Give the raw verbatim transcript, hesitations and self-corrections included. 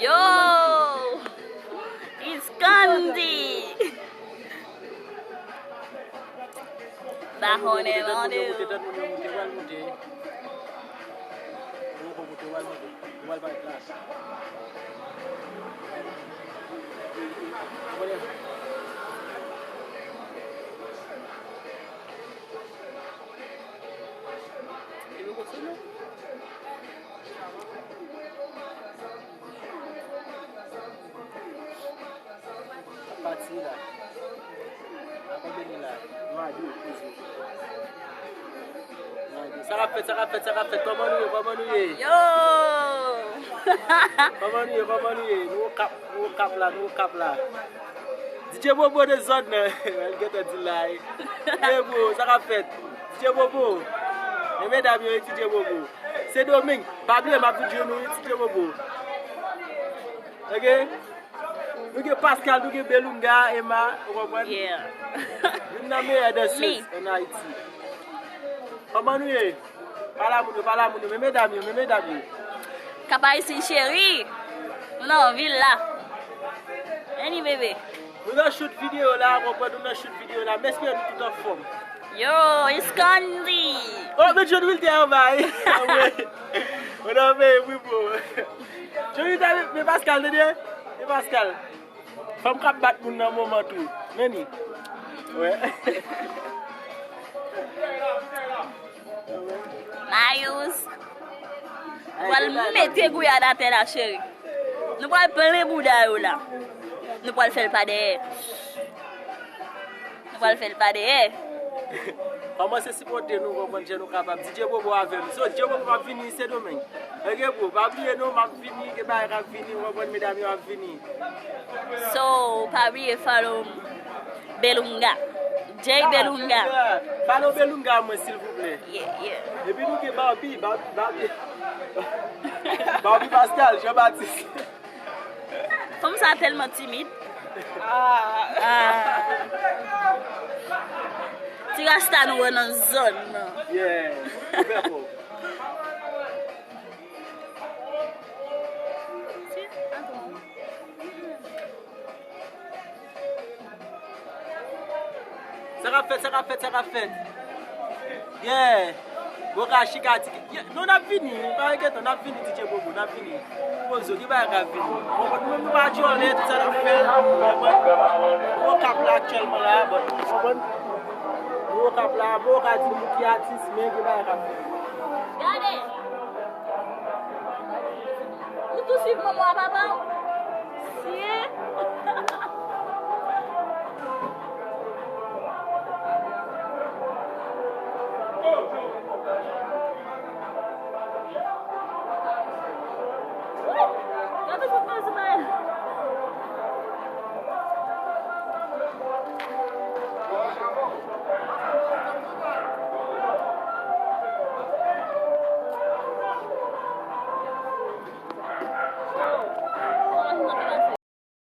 Yo! Iskandi! Bahonnen Mandeo. Pati la. Apa beni la. Nou a di ou poze. Nou a di ou. Sa k ap fèt, sa k ap fèt, sa k ap fèt? Kòman nou ye, kòman nou ye? Yo! Kòman nou ye, kòman nou ye? Nou okap, nou okap la, nou okap la. D J Bobo dezòd nan. L gentan di l la, wi. D J Bobo, sa k ap fèt? D J Bobo. E medam yo, e D J Bobo. Sendomeng, pa bliye m ap vin jwenn nou, wi, D J Bobo. Ok? Nou gen Pascal, nou gen Belunga, Emma, ou konprann? Yeah. Youn nan meyè dansèz ann Ayiti. Kòman nou ye? Pale a moun yo, pale a moun yo. Men medam yo, men medam yo. Cap Haïtien cheri, nou nan vil la. Annie bebe. Nou nan shoot videyo la, ou konprann, nou nan shoot videyo la. M espere nou tout anfòm. Yo, Iskandi. Oh, men John Wilter anba, wi. Ou nan peye, wi, bro. John Wilter, men Pascal, tande? Men Pascal. Fanm k ap bat moun nan moman tou. Men ni. Wè. Mayous. Pral mete gouyad atè la, cheri. Nou pral plen bouda yo la. Nou pral fè l pa dèyè. Nou pral fè l pa dèyè. Kòmanse sipòte nou, konprann jan nou kapab. D J Bobo avè nou. So, D J Bobo ap vini Sendomeng. Ok, bro, pa bliye non, m ap vini, gen bagay k ap vini, ou konprann, medam yo ap vini. So, pa bliye follow Belunga. Jay Belunga. Follow Belunga mwen, silvouplè. Yeah, yeah. Epi nou gen Barbie, Barbie, Barbie. Barbie Pascal, Jean Baptiste. Fanm sa tèlman timid. Ah. Ah. Ti rasta nou wè nan zòn nan. Yeah. Ouvè kò w. Sa k ap fèt, sa k ap fèt, sa k ap fèt? Yeah. Boka chika ti. Yeah. Non, n ap vini. Pa enkyete, n ap vini, D J Bobo, n ap vini. Poze w, gen bagay k ap vini. Ou konprann, nou menm nou pa djòlè, tout sa n ap fè. Ou konprann? Nou Okap la aktyèlman la, but, ou konprann? Nou Okap la, bon, ou ka di nou ki atis, men gen bagay k ap vini. Gade! Ou tou swiv manman a papa w?